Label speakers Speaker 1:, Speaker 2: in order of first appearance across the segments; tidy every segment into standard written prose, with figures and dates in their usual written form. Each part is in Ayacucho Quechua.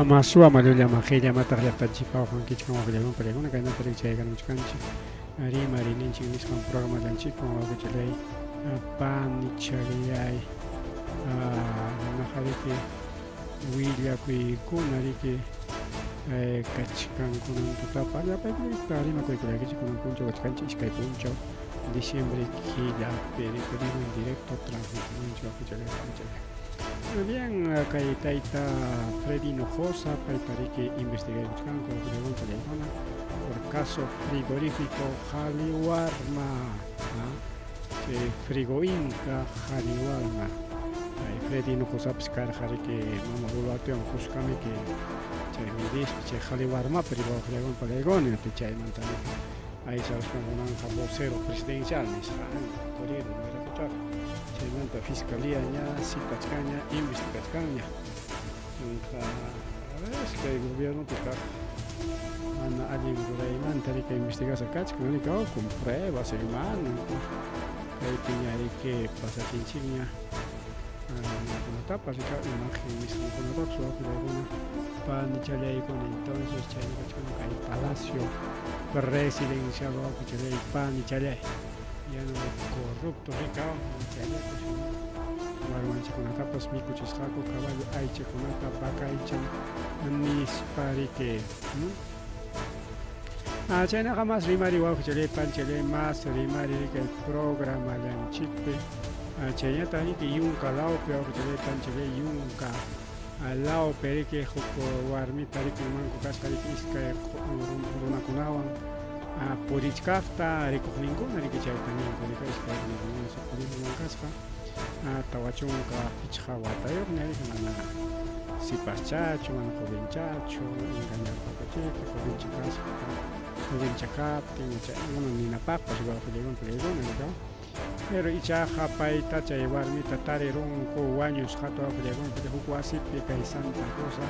Speaker 1: Ama suwa llullama qillamataq llaqtanchikpa waqankichkan waqllaman pallaykuna kaynata rikchaykamuchkanchik rimarininchik nisqan programallanchikwan wawqichalay panichalay naqariki willakuykuna riki kachkan kunan tutapa llapaykichikta rimakuykullaykichik kunan punchaw kachkanchik iskay punchaw diciembre killapi riki vivo en directo transmitimunchik wawqichalay panichalay. Bien, kay tayta Freddy Hinojosa payta riki investigaykuchkanku wawqichalay pallaykuna por caso frigorífico Jaliwarma chay Frigoinca Jaliwarma kay Freddy Hinojosapas karqa riki mama Boluartewan kuskamiki chay midispa chay Jaliwarmapi riki wawqichalay pallaykuna chaymanta riki aysaruspan kunanqa vocero presidencial nisqa kurirun wiraquchaqa chaymanta fiscalía ña citachkanña investigachkanña kay gobiernopi kaq mana allin ruraymanta riki investigasqa kachkan riki con pruebas en mano kaypi ña riki pasachinchikña imakunatapas riki imagen nisqankunatapas wawqillaykuna panichallaykuna entonces chayna kachkan kay palacio presidencial wawqichallay panichallay yana corrupto rika chayllapas warmanchikkunatapas mikuchisqaku caballo aychakunata vaca aychan nispa riki chaynaqa mas rimari wawqichallay panichallay mas rimari kay programallanchikpi chaynataq riki yunka lawpi wawqichallay panichallay yunka lawpi riki huk warmita rikunmanku kasqa riki iskay runakunawan purichkaqta rikuqninkuna riki chayta ninku riki iskay runakunawan purimunman kasqa 45 watayuqña riki mana sipaschachu mana jovenchachu engañarqakuchiki jovencha kaspa jovencha kaptin chaykuna ninapaqpas wawqillaykuna puriykuna riki pero ichaqa payta chay warmita tarirunku wañusqata wawqillaykuna huk wasipi kay Santa Rosa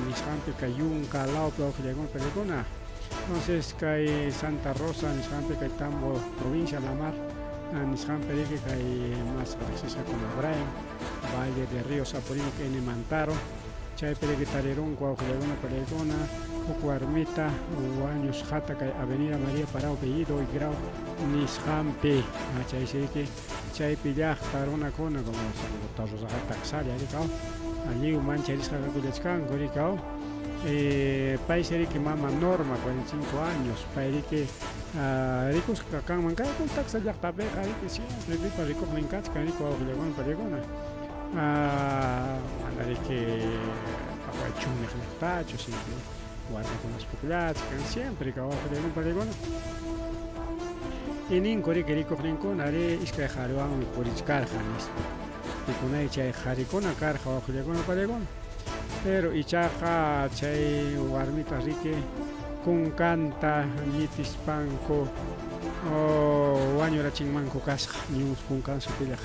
Speaker 1: nisqanpi kay yunka lawpi wawqillaykuna puriykuna. Entonces kay Santa Rosa nisqanpi kay Tambo provincia La Mar nisqanpi riki kay mas riqsisqa como Brian Valle de Ríos Apurímac N Mantaro chaypi riki tarirunku wawqillaykuna puriykuna huk warmita wañusqata kay Avenida María Parao Bellido y Grau nisqanpi chaysi riki chaypi llaqta runakuna como Santa Rosaqa taksalla riki lliw mancharisqa kakullachkanku riki paysi riki mama Norma 45 años pay riki rikusqa kanman kaykun taksa llaqtapiqa riki siempre pipa rikuqnin kachkan riki wawqillakuna pallaykuna mana riki paqway chunniq llaqtachu siempre warmikunas pukllachkan siempre wawqillakuna pallaykuna y ninku riki rikuqninkuna ri iskay qhariwanmi purichkarqa nispa pikunay chay qharikuna karqa wawqillakuna pallaykuna pero ichaqa chay warmita riki kunkanta ñitispanku wañurachinmanku kasqa ñun kunkan sutilla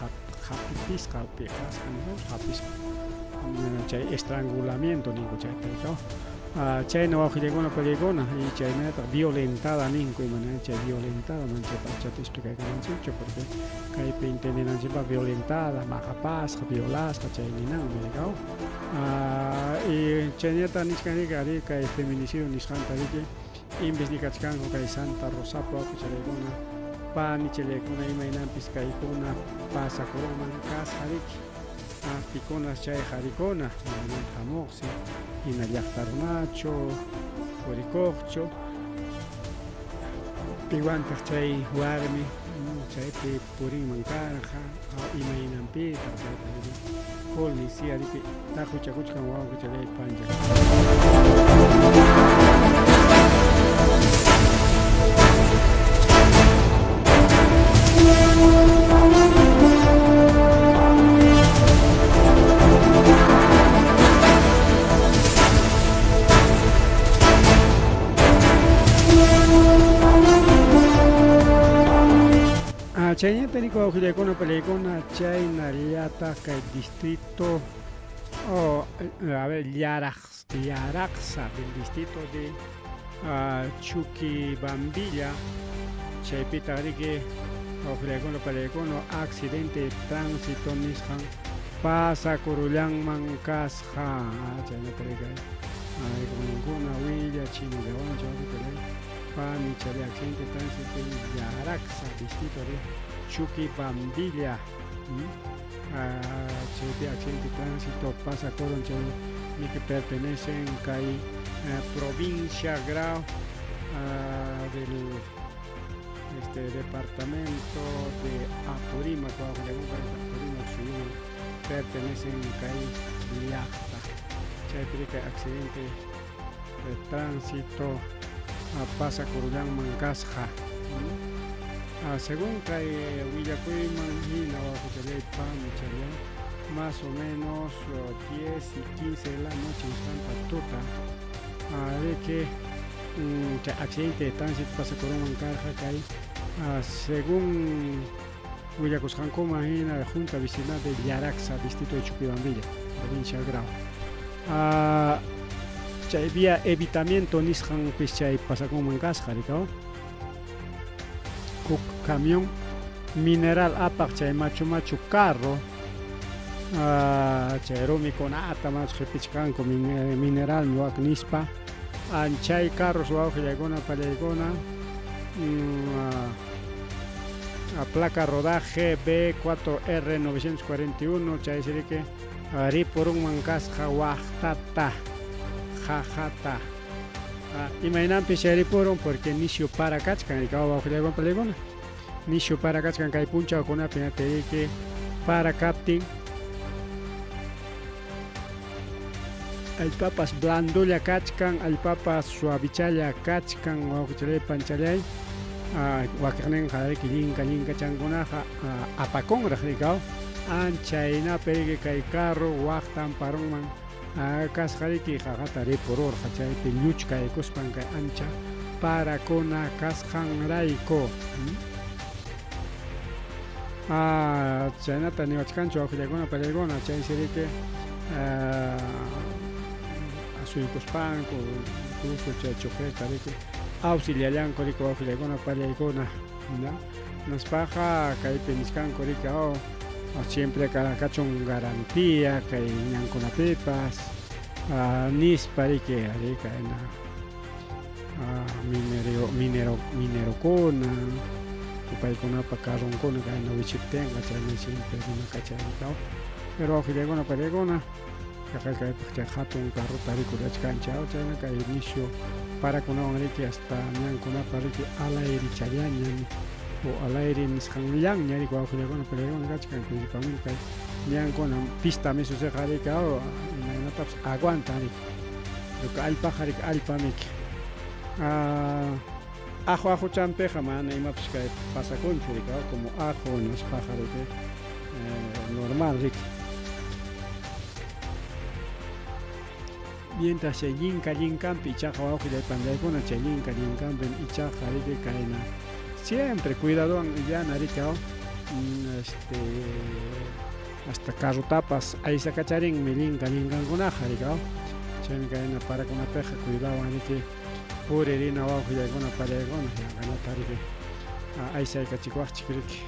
Speaker 1: hapipisqa piqasqa hapisqa chay estrangulamiento ninku chayta rikaw chayna wawqillaykuna pallaykuna y chaynallataq violentada ninku imanayá chay violentada mana chay pachata explicaykamanchikchu porque kaypi entendenanchikpaq violentada maqapasqa violasqa chay ninanmi rikaw y chaynallataq nichkan riki ari kay feminicidio nisqanta riki investigachkanku kay Santa Rosapi wawqichalaykuna panichalaykuna imaynanpis kaykuna pasakurunman kasqa riki pikunas chay qarikuna maymanta hamuqsi hina llaqta runachu purikuqchu piwantaq chay warmi chaypi purinman karqa imaynanpitaq chayta riki policía riki taqwichakuchkan wawqichalay pancha. Chayñata riki wawqillaykuna palaykuna chaynallataq kay distrito a ver Yaraqsa del distrito de Chuquibambilla chaypitaq riki wawqillaykuna palaykuna accidente de tránsito nisqan pasakurullanman kasqa chaynata riki. Rikuqninkuna willachimullawanchik wawqichalay panichalay accidente de tránsito en Yaraxa, distrito de Chuquibambilla. Chaypi accidente de tránsito pasakurun chaymi que pertenecen kay provincia Grau del este departamento de Apurímac, Apurímac suyuman pertenecen kay llaqta. Chaypi kay accidente de tránsito pasakurullanman kasqa. Según kay willakuyman hina wawqichalay panichalay más o menos 10 y 15 de la noche instante tuta de que chay accidente de tránsito pasakurunman karqa kay según willakusqankuman hina Junta Vecinal de Yaraxa, distrito de Chuquibambilla, provincia Grau. Chay vía evitamiento nisqanpis chay pasakunman kasqa rikaw. Huk camión mineral apaq chay machu machu carro chay rumikunata machu qipichkanku mineralmi wak nispa anchay carros wawqillaykuna pallaykuna placa rodaje B4R941 chaysi riki ripurunman kasqa waqtata qaqata. Imaynanpis chay ripurun porque nisyu para kachkan rikaw wawqillaykuna pallaykuna nisyu para kachkan kay punchawkunapi riki para kaptin allpapas blandolla kachkan, allpapas suavichalla kachkan wawqichalay panchalay wakiqninqa riki llinka llinkachankunaqa apakunraq rikaw anchaynapi riki kay carro waqtan parunman kasqa riki qaqata ripururqa chaypi lluchkaykuspan kay ancha parakuna kasqanrayku. Chaynata niwachkanchu wawqillaykuna pallaykuna chaysi riki asuykuspanku incluso chay choferta riki auxiliallanku riki wawqillaykuna pallaykuna hinaspaqa kaypi nichkanku riki siempre kachun garantía kay ñankunapipas nispa riki ari kayna minerokuna paykunapa carronkuna kayna wichiptinqa chaymi siempre rimakachay pero wawqillaykuna pallaykuna kaypaq chay hatun carrota rikurachkanchik chayna kay nisyu parakunawan riki hasta ñankunapa riki alayrichallaña o alayri nisqanllanña riki wawqillaykuna pallaykuna kachkan principalmente kay ñankuna pista misusiqa riki imaynatapas aguantan riki pero allpaqa riki allpamiki ajo ajuchampiqa mana imapas kay pasakunchu riki como ajo nispaqa riki normal riki. Mientras chay llinka llinkampi ichaqa wawqillay panllaykuna chay llinka llinkampim ichaqa riki kayna siempre cuidadowan illana riki este hasta carrotapas aysakacharinmi llinka llinkankunaqa riki chaymi kayna parakunapiqa cuidadowan riki puririna wawqillaykuna pallaykuna yanqañata riki aysaykachikuwaqchik riki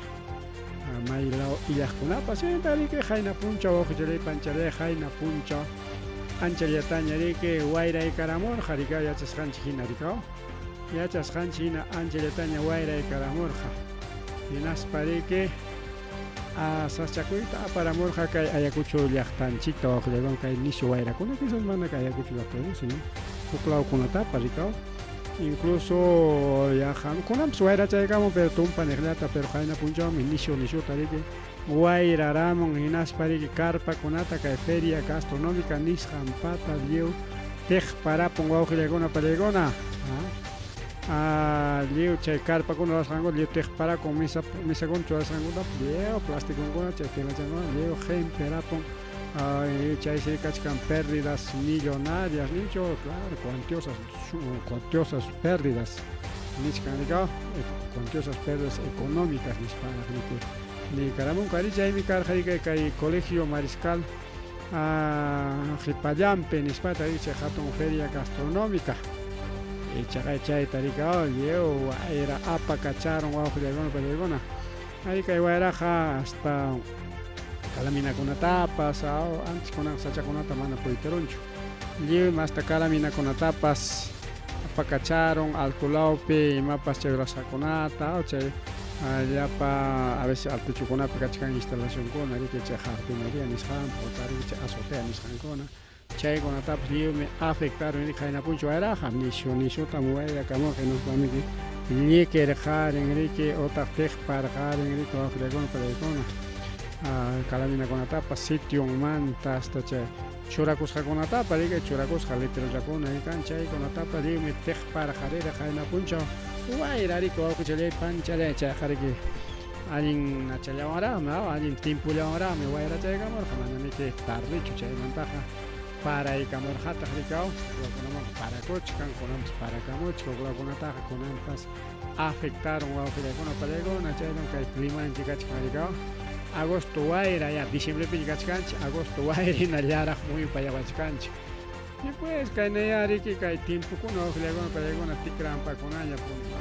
Speaker 1: maylaw illaqkunapas chaynata riki qayna punchaw wawqichalay panchalay qayna punchaw anchallataña riki wayraykaramurqa riki yachasqanchik hina riki yachasqanchik hina anchallataña wayraykaramurqa hinaspa riki sasachakuyta aparamurqa kay Ayacucho llaqtanchikta wawqillaykuna kay nisyu wayrakuna quizás mana kay Ayacucho llaqta sino huklawkunatapas rikaw incluso yaqa kunanpas wayrachaykamun pero tumpa niqllata pero qayna punchawmi nisyu nisyuta riki wayraramun hinaspa riki karpakunata kay feria gastronómica nisqanpata lliw tiqparapun wawqillaykuna pallaykuna lliw chay karpakuna rurasqankuta lliw tiqparakun misakuna churasqankutapas lliw plastikunkuna chay telachankuna lliw qimperapun chaysi kachkan pérdidas millonarias ninchu claro cuantiosas cuantiosas pérdidas nichkan rikaw cuantiosas pérdidas económicas nisparaq niki niykaramunku ari chaymi karqa riki kay colegio Mariscal qhipallanpi nispata chay hatun feria gastronómica ichaqa chayta rikaw lliw wayra apakacharun wawqillaykuna pallaykuna ari kay wayraqa hasta calaminakunatapas antes kunan sachakunata mana puytirunchu Lliwmi hasta karaminakunatapas apakacharun altolawpi imapas chay rurasqakunata chay llapa a veces altuchukunapi kachkan instalacionkuna riki chay jardinería nisqanpa otaq riki chay azotea nisqankuna chaykunatapas lliwmi afectarun riki qayna punchaw wayraqa nishu nishutam wayrakamurqa hinaspamiki llikirqarin riki otaq tiqparqarin riki wawqillakuna palaykuna kalaminakunatapas sitionmanta hasta chay Churakusqakunatapas riki, churakusqa letrerollakuna kan chaykunatapas lliwmi tiqparqarira qayna punchaw wayra riki wawqichallay panchallay chayqa riki allin nachallawanraqmi allin timpullawanraqmi wayra chaykamurqa manamiki tardechu chaymantaqa paraykamurqataq riki aw huklakunamanqa parakuchkan kunanpas parakamuchkan huklakunataqa kunanpas afectaron wawqillaykuna pallaykuna chaynam kay climanchik kachkan riki aw agosto wayra ya diciembrepiña kachkanchik agosto wayra hinallaraq muyupayawachkanchik y pues kaynayá riki kay tiempokuna wawqillaykuna pallaykuna tikrampakunaña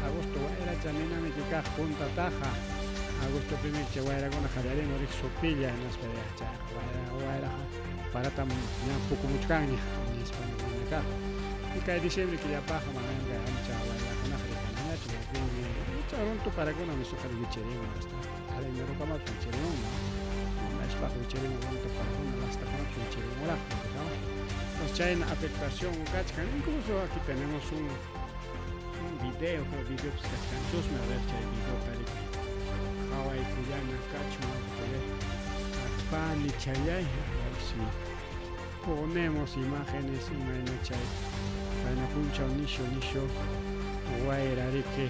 Speaker 1: agosto wayracha ninamiki kaq puntataqa agostopimi chay wayrakuna qallarimun riki sopilla hinaspa ya chayqa wayra wayraqa paratam ña pukumuchkanña nispa nina kaq y kay diciembre killapaqqa manam kay ancha wayrakunaqa rikanañachu más bienmi icha runtu parakuna nisqaqa wicharimun hasta hasta enerokamapas wicharimunmi munayspaq wicharimun runtu parakuna lastakunapas wicharimunraqmi ¿no? Entonces chayna afectación kachkan incluso aquí tenemos un un video creo videopas kachkanchusmi a ver chay videota riki qhawaykullana kachun panichallay a ver si ponemos imágenes imayna chay qayna punchaw nishu nishu wayra riki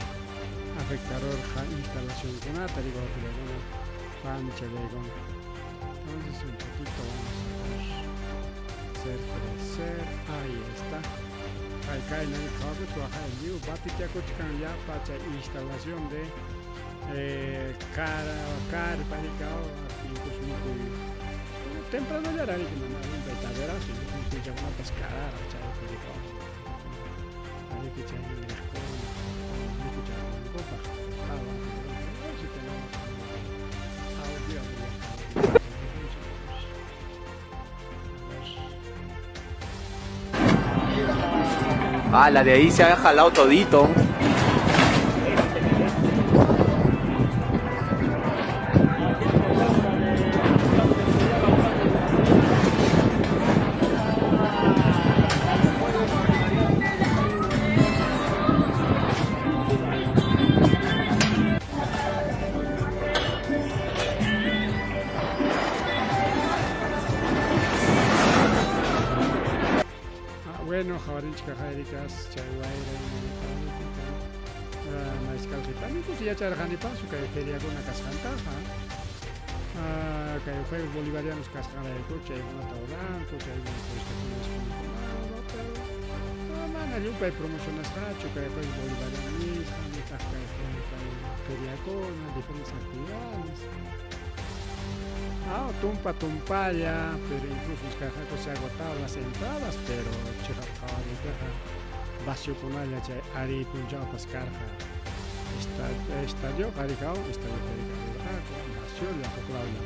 Speaker 1: afectarurqa instalacionkunata riki wawqillaykuna panichallaykuna entonces un poquito vamos a ver hacer crecer ahí está kay kayna qhawakuchwan waqay lliw batitiakuchkan llapa chay instalación de cara carpa riki incluso mikuy tempranollaraq riki mana llumpay tarderaqchu mikuychakunapas kararaq chaypi riki riki chay riqkuna mikuchakunankupaq a ver si tenemos audio a ver.
Speaker 2: Ah, la de ahí se ha jalado todito.
Speaker 1: Ah, bueno, qhawarinchik kaqayrikas chay wayra mariscal qhipani yacharqanipasu kay feriakuna kasqantaqa kay juegos bolivarianos kasqanrayku chaykunata ruranku chaykuna turistakuna pero mana llumpay promocionasqachu kay juegos bolivarianos nisqa nitaq kay kay feriakuna diferentes actividades. Ah, tumpa tumpalla, pero incluso nisqaku se agotado las entradas, pero chiqap qhawariypiqa vaciokunalla chay ariy punchawpas karqa estadioqa riki estadiopi rirqaku vaciolla huklawlla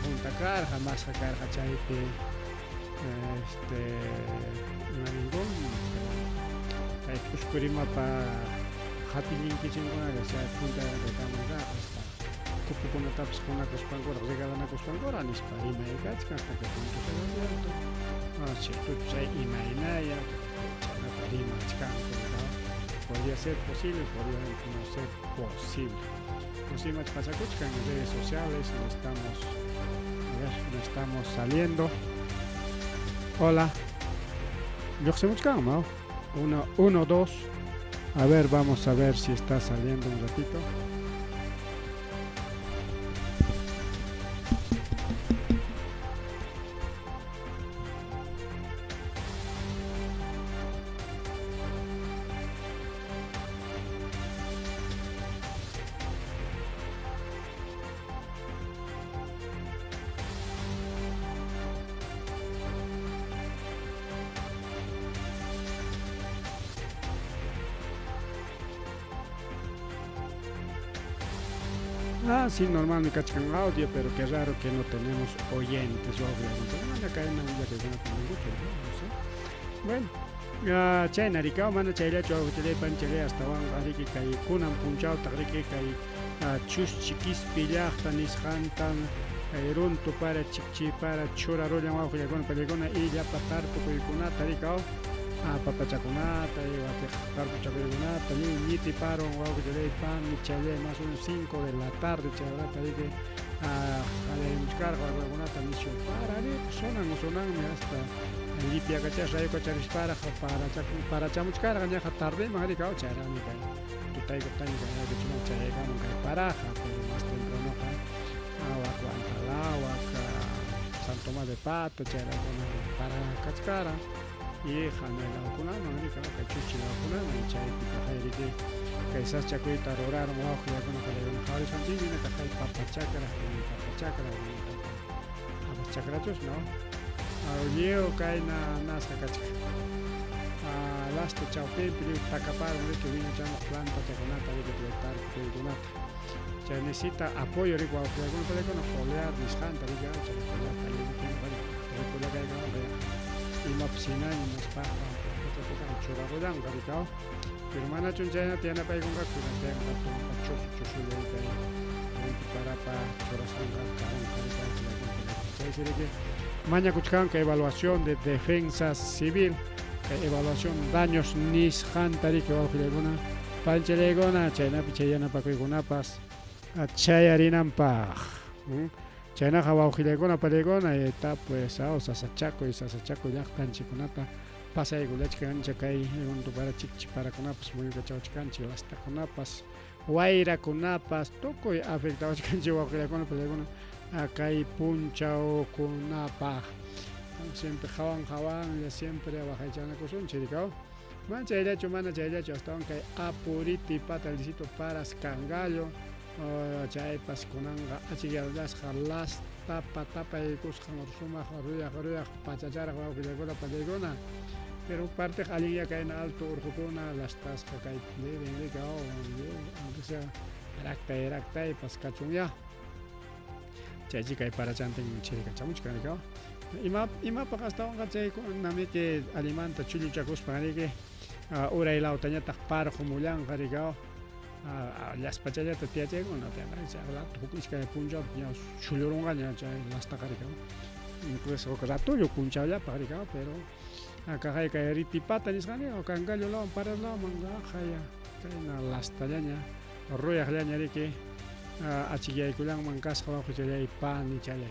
Speaker 1: punta karqa masqa karqa chaypi este ima ninkun kay p'ushkurimapa hatillinkichikkunalla chay punta kanman karqa hasta cupokunatapas qunakuspankuraq regalanakuspankuraq nispa rimaykachkan hasta que punto será cierto ah, cierto chay imaynaya chaynata rimachkanku ¿no? Podría ser posible, podría no ser posible. No sé, imach pasakuchkan en redes sociales, no estamos, a ver, no estamos saliendo. Hola. Lluqsimuchkan, ¿no? Uno, uno, dos. A ver, vamos a ver si está saliendo un ratito. Ah, sí, normal me kachkan audio, pero qué raro que no tenemos oyentes, obviamente. Mana kayna willakuykunata ninkuchu, no sé. Bueno, chayna rikaw mana chayllachu wawqichalay panichalay astawanqa riki kay kunan punchawtaq riki kay Chuschi Quispi llaqta nisqantam kay runtu para chikchi para churarullan wawqillakuna pallaykuna y llapa tarpukuykunata rikaw papachakunata y wakiq tarpuchakuykunata lliw ñitiparun wawqichalay panichalay más o menos 5 de la tarde chay horata riki qallaymuchkarqa wawqakunata nishu para riki sunan sunanmi hasta llipyakachas rayukacharisparaq parachamuchkarqa ñaqa tardeman rikaw chayraqmi kay tutaykuptaña kay awkichuman chayaykamun kay paraqa pero más tempranoqa wak Huantalawak San Tomás de Pata chayraqkuna para kachkara y hanay lawkunaman rikaw kay Chuchi lawkunaman chaypi kaqay riki kay saschakuyta rurarun wawqillakuna qallaykuna qhawarisqanchikmi hina kaqay papa chakra papa chakra habas chakrachus no lliw kayna nasqa kachkan lasta chawpinpi lliw takaparun riki wiñachamuq plantachakunata riki tarpukuykunata chay necesita apoyo riki wawqillakuna pallaykuna foliar nisqanta riki chay foliar rikullakaykamunqa imapas hinaña nispaqqa churarullanqa rikaw pero manachun chaynata yanapaykunqaku chayqa chusu chusulla kay runtu parapa churasqanqa karunqa chaysi riki mañakuchkanku evaluación de defensa civil kay evaluación daños nisqanta riki wawqillaykuna panchalaykuna chaynapi chay yanapakuykunapas chayarinanpaq. Chaynaqa wawqillaykuna pallaykuna ta pues sasachakuy sasachakuy llaqtanchikkunata pasaykullachkanchik kay runtu para chikchi parakunapas muyukachawachkanchik lastakunapas wayrakunapas tukuy afectawachkanchik wawqillaykuna pallaykuna kay punchawkunapaq siempre hawan hawanlla siempre waqaychanakusunchik rikaw mana chayllachu mana chayllachu astawan kay Apuriti pata distrito Paras Cangallo chaypas kunanqa achikyarullasqa lastapa tapaykusqan sumaq ruyaq ruyaq pachacharaq wawqillaykuna pallaykuna pero partiq allinya kayna alto urqukuna lastasqa kay deben rikaw aunque sea raktay raktaypas kachunya chaychi kay parachantin chirikachamuchkan rikaw imapaq astawanqa chaykunamiki allimanta chulluchakuspa riki uray lawtañataq parqumullanqa rikaw llaspachallata tiyachaykuna huk iskay punchawpi ña chullurunqaña chay lastaqa rikaw incluso huk ratullo punchawllapaq rikaw pero kaqay kay ritipata nisqani Cangallo lawman Paras lawman qaya kayna lastallaña ruyaqllaña riki achikyaykullanman kasqa wawqichalay panichalay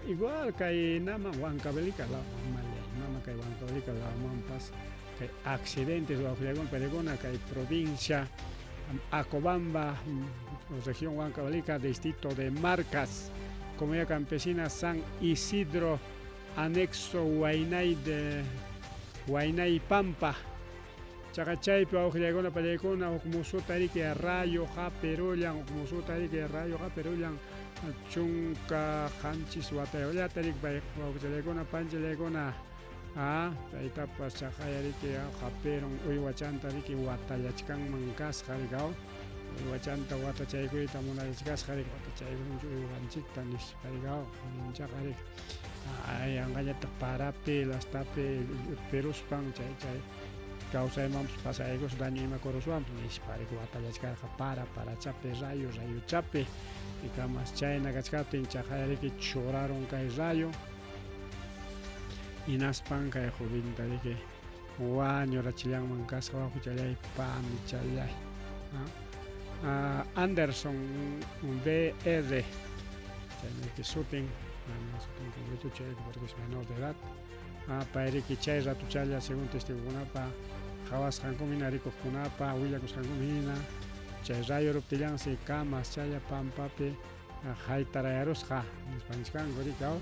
Speaker 1: igual kay naman Huancavelica lawman mallay mama kay Huancavelica lawmanpas kay accidentes wawqillaykuna pallaykuna kay provincia Acobamba, región Huancavelica, distrito de Marcas, comunidad campesina San Isidro, anexo Huaynay de Huaynay Pampa. Chaqachaypi wawqillaykuna pallaykuna huk musuta riki rayo hapirullan huk musuta riki rayo hapirullan 17 watayuqllata riki wawqichallaykuna panchallaykuna taytapas chaqaya riki hapirun uywachanta riki watallachkanman kasqa rikaw uywachanta watachaykuyta munallachkasqa riki watachaykunchik uywanchikta nispa rikaw jovenchaqa riki yanqañataq parapi lastapi llutpiruspan chay chay kawsaymanpas pasaykus daño imakuruswanpas nispa riki watallachkarqa para parachapi rayo rayuchapi ikamas chayna kachkaptin chaqaya riki churarun kay rayo hinaspan kay joventa riki wañurachillanman kasqa wawqichalay panichalay Anderson BR chaynayki sutin mana sutin completo chayku porque es menor de edad pay riki chay ratuchalla según testigokunapa qhawasqankumi hina rikuqkunapa willakusqankumi hina chay rayo ruptillansi kamas challa pampapi haytarayarusqa nispa nichkanku rikaw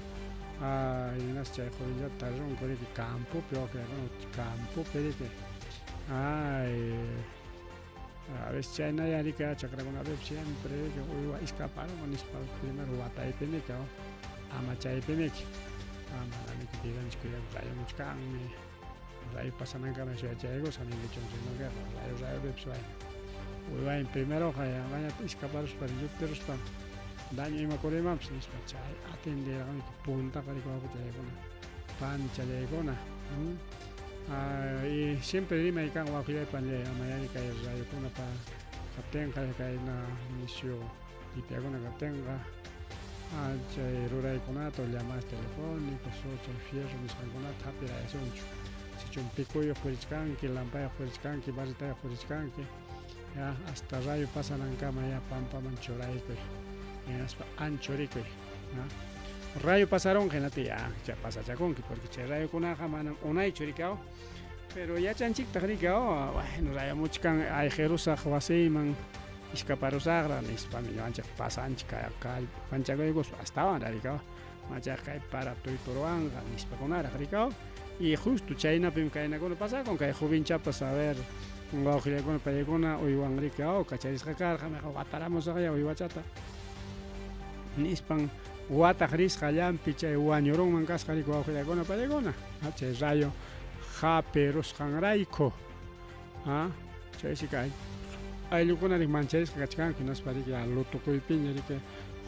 Speaker 1: hinas chay jovenllata tarirunku riki campopi wawqillaykuna campopi riki ay a veces chaynalla riki chakrakunapipas siempre riki uywa escaparun nispa primero wataypimiki ama chaypimiki manamiki vidanchik cuidakus rayomuchkanmi rayo pasanankama shuyachaykusqa ninkichun sino que rayo rayopipas wayna uywaymi primeroqa yanqañata escaparuspa lluptiruspa daño imakurinmanpas nispa chay atenderqaniki puntaqa riki wawqichallaykuna panchallaykuna. Y siempre rimay kan wawqillay panillay amayari kay rayokuna kaptinqa kayna nisyu llipyakuna kaptinqa chay ruraykunata o llamadas telefónicos o chay fierro nisqankunata hap'irayasunchu. Sichum picuyuq purichkanki, lampayuq purichkanki, barretayuq purichkanki, ya hasta rayo pasanankama ya pampaman churaykuy hinaspa anchurikuy. Rayo pasarunqa hinaptin ya chay pasachakunki porque chay rayokunaqa manam unaychu rikaw pero yachanchiktaq rikaw bueno rayamuchkan ayqirusaq wasiyman iskaparusaqraq nispami ñuqanchik pasanchik kallpanchakuykuspa astawan rikaw machaq kay para tuypuruwanqa nispakunaraq rikaw y justo chaynapim kaynakuna pasakun kay jovenchapas a ver wawqillakuna paykuna uywan rikaw kacharisqa karqa wataramusaqya uywachata nispan wataq risqallanpi chay wañurunman kasqa riki wawqillakuna paykuna chay rayo hapirusqanrayku chaysi kay ayllukuna riki mancharisqa kachkanku hinaspa riki lutukuypiña riki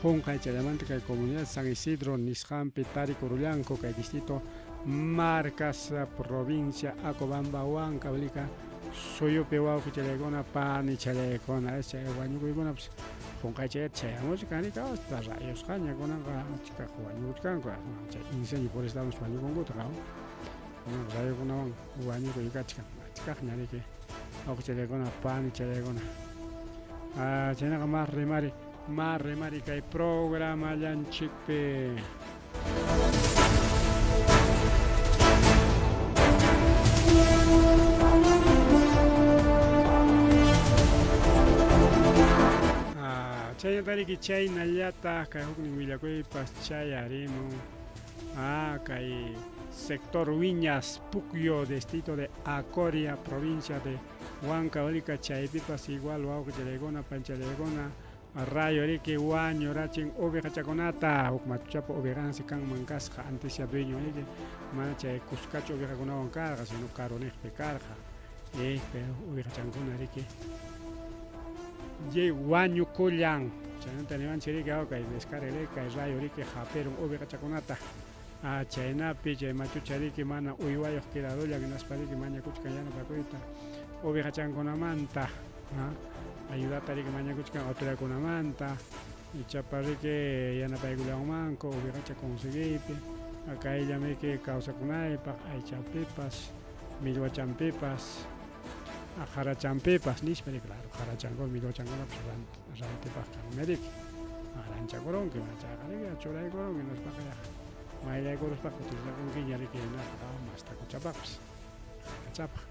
Speaker 1: qunqay chayllamanta kay comunidad San Isidro nisqanpi tarikurullanku kay distrito Marcas provincia Acobamba Huancavelica suyupi wawqichallaykuna panichallaykuna chay wañukuykunapas qunqay chayata chayamuchkan riki hasta rayusqaña kunanqa achkaq wañukuchkanku chay incendio forestalpas wañukunkutaq kunanqa rayukunawan wañukuy kachkan achkaqña riki wawqichallaykuna panichallaykuna chaynaqa mas rimari mas rimari kay programallanchikpi. Chaynatariki chaynallataq kay huknin willakuypas chayarimun kay sector Wiñas Pucyo distrito de Acoria provincia de Huancavelica chaypipas igual wawqichallaykuna panchallaykuna Rayo riki wañurachin ovejachakunata, huk machuchapa ovejansi kanman kasqa, antesya dueño riki mana chay kuskachu ovejakunawan karqa, sino karuniqpi karqa. Pero ovejachankuna riki yay wañukullan. Chaynata niwanchik riki, kay descarga riki, kay rayo riki hapirun ovejachakunata. Chaynapi chay machucha riki mana uywayuq quedadollan hinaspa riki mañakuchkan yanapakuyta ovejachankunamanta. Ayudata riki mañakuchkan autoridadkunamanta ichapa riki yanapaykullawanmanku ovejacha conseguiypi kayllam riki kawsakunaypaq aychapipas millwachanpipas qarachanpipas nispa riki claro qarachankuna millwachankunapas rantipaq kanmi riki ranchakurunki chayqa riki churaykurunki hinaspaqa mayllaykuruspaqa utilizakunkiña riki hinaspa mastakuchapaqpas qarachapaq.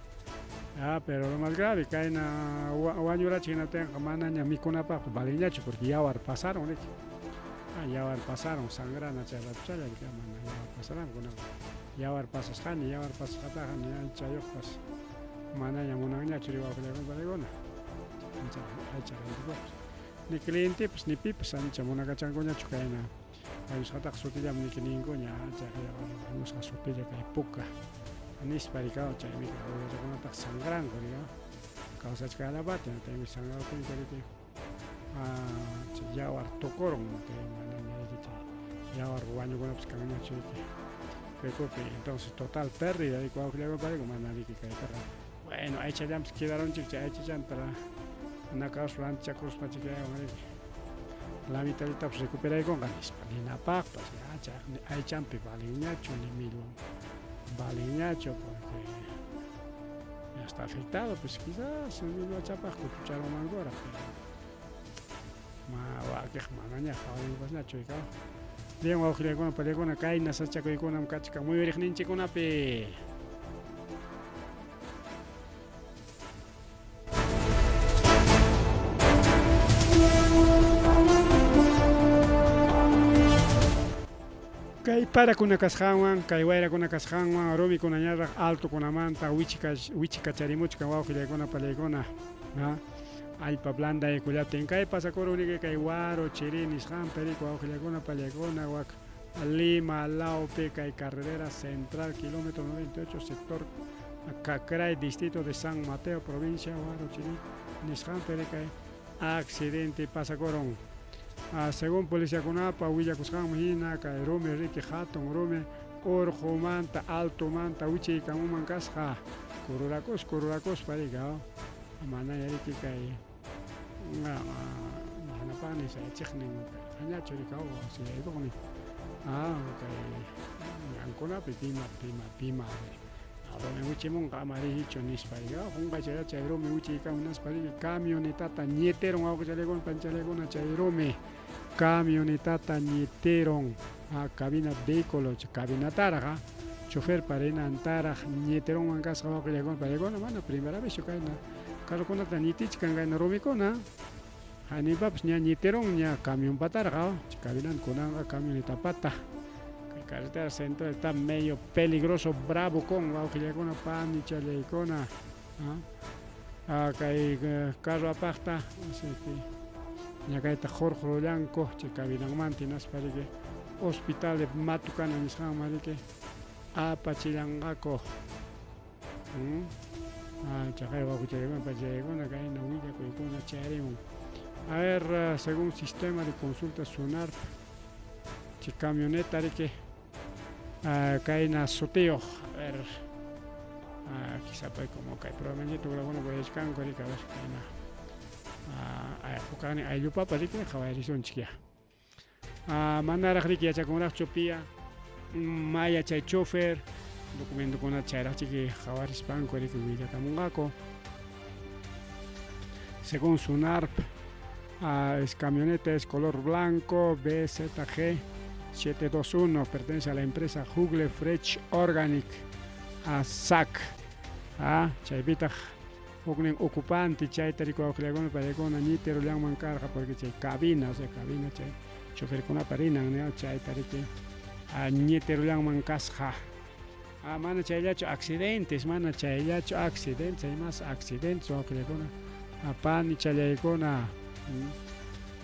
Speaker 1: Pero lo más grave kayna wañurachik hinaptinqa manaña mikunapaqpas valinñachu porque yawar pasaron riki yawar pasaron sangrana chay ratuchalla riki mana yawar pasaran kunanqa yawar pasasqaña yawar pasasqataqa ni aychayuqpas manaña munanñachu ri wawqillakuna paykuna ancha aycha rantikuqpas ni clientepas ni pipas ancha munakachankuñachu kayna wañusqataqa sutillam niki ninkuña chayqa wañusqa sutilla kay puka nispa rikaw chaymi ovejakunataqa sangranku rikaw kawsachkallapati chaymi sangraptinka riki chay yawar tukurun manaña riki chay yawar wañukunapas kanñachu riki cuerpopi entonces total pérdida riki wawqillakuna mana riki kaytaqa bueno aychallanpas quedarunchik chay aychachanta nakawspa rantichakuspa chikaywan riki la mitallatapas recuperaykunqa nispa ninapaqpas ya chay aychanpi valinñachu ni millwan valinñachu porque ya está afectado pues quizás millwachapaq kuchucharunmankuraq pero ma wakiq manaña qhawarinpasñachu rikaw. Bien wawqillakuna pallakuna kayna sachakuykunam kachkan muyuriqninchikkunapi. Kay parakuna kasqanwan, kay wayrakuna kasqanwan, rumikunañaraq altokunamanta wichikacharimuchkan wawqillaykuna pallaykuna allpa blandaykullaptin kay pasakurun riki kay Huaro Chirí nisqanpi riki wawqillaykuna pallaykuna wak Lima lawpi kay carretera central kilómetro 98 sector Cacray distrito de San Mateo provincia Huaro Chirí nisqanpi riki kay accidente pasakurun. Según policiakunapa willakusqanman hina kay rumi riki hatun rumi Urqumanta, altomanta wichaykamuman kasqa, kururakus, kururakuspa riki, manaña riki kay yanapaqnin sayachiqnin karqañachu riki, suyaykuqnin, kay ñankunapi pima, pima, pima rumi wichimunqa ama rihichu nispa riki, qunqay chaylla chay rumi wichiykamun nispa riki camionetata ñitirun wawqichallaykuna panchallaykuna chay rumi camionetata ñitirun cabina vehículo cabinataraq choferpa rinantaraq ñitirunman kasqa wawqillaykuna paykuna mana primera vezchu kayna carrokunata ñitichkan kayna rumikuna hayninpapas ña ñitirunña camionpataraq chay cabinan kunanqa camionetapata kay carretera central está medio peligroso bravo con wawqillaykuna panichallaykuna kay carro apaqta así que ñakayta qurqurullanku chay cabinanmanta hinaspa riki hospital de Matucana nisqanman riki apachillanqaku. Chaqay wawqichaykuna pachaykuna kayna willakuykuna chayarimun. A ver, según sistema de consulta SUNARP, chay camioneta riki kayna sutiyuq, a ver, quizá pay como kay programanchikta rurakuna uyarichkanku riki, a ver, kayna hukaqnin ayllupapa riki qhawarisunchik ya. Manaraq riki yachakunraqchu piya maya chay chofer documentokuna chayraqchiki qhawarispanku riki willakamunqaku. Según SUNARP, es camioneta es color blanco BZG 721, pertenece a la empresa Jugle Fresh Organic a SAC. Chaypitaq huknin ocupante chayta rikuwaqllakuna paykuna ñitirullanman karqa porque chay cabina, o sea, cabina chay choferkunapa rinan, ¿no? Chayta riki ñitirullanman kasqa. Mana chayllachu accidentes, mana chayllachu accidentes, hay más accidentes wawqillaykuna, pani challaykuna,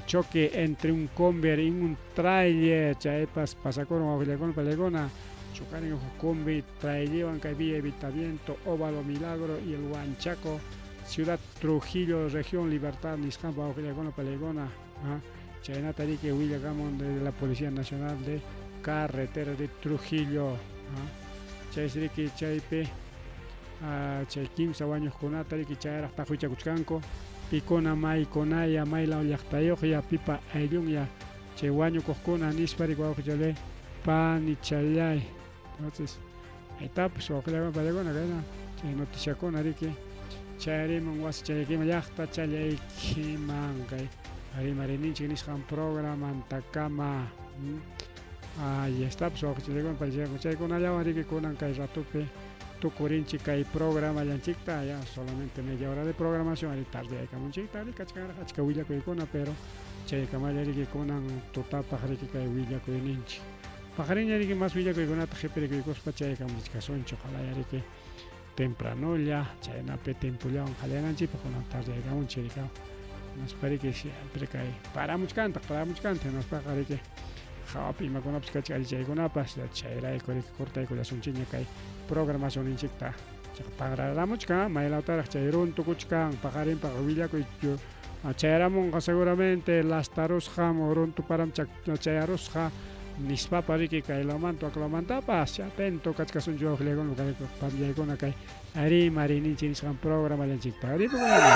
Speaker 1: choque entre un Conver y un trailer, chaypas pasakurun wawqillaykuna pallaykuna, chocarin huk combi trailerwan kay Villa Evitamiento, Óvalo Milagro y el Huanchaco, Ciudad Trujillo, Región Libertad nisqanpa wawqillaykuna pallaykuna, chaynata riki willakamun de la Policía Nacional de Carretera de Trujillo. Chaysi riki chaypi chay kimsa wañuqkunata riki chayraq taqwichakuchkanku, pikuna maykunaya maylaw llaqtayuqya pipa ayllunya chay wañukuqkuna nispa riki wawqichallay panichallay. Entonces aytapas wawqillaykuna pallaykuna kayna chay noticiakuna riki chayarimun wasi chayaykiman llaqta challaykiman kay rimariyninchik nisqan programantakama. Ahí está, pues wawqichallaykuna pallaykuna chaykunallawan riki kunan kay ratopi tukurinchik kay programallanchikta, ya solamente media hora de programación, ari tardeyaykamunchikta, ari kachkanraq achka willakuykuna, pero chaykamalla riki kunan tutapaq riki kay willakuyninchik. Paqarinña riki mas willakuykunata qhipirikuykuspa chaykamuchkasunchik, ojalá riki tempranolla, chaynapi timpullawan qallananchikpaq kunan tardeyaykamunchik riki. Hinaspa riki siempre kay paramuchkantaq, paramuchkantaq, hinaspaqa riki hawapi imakunapas kachkan allichaykunapas, chayrayku riki cortaykullasunchikña kay programacionninchikta. Chaqa paqraramuchkan, maylawtaraq chay runtukuchkan, paqarinpaq willakuy chayaramunqa seguramente lastarusqam o runtuparam chayarusqa nispapa riki kay lawmanta waklawmantapas atento kachkasunchik wawqillaykuna panllaykuna kay rimariyninchik nisqan programallanchikta. Ripukunami.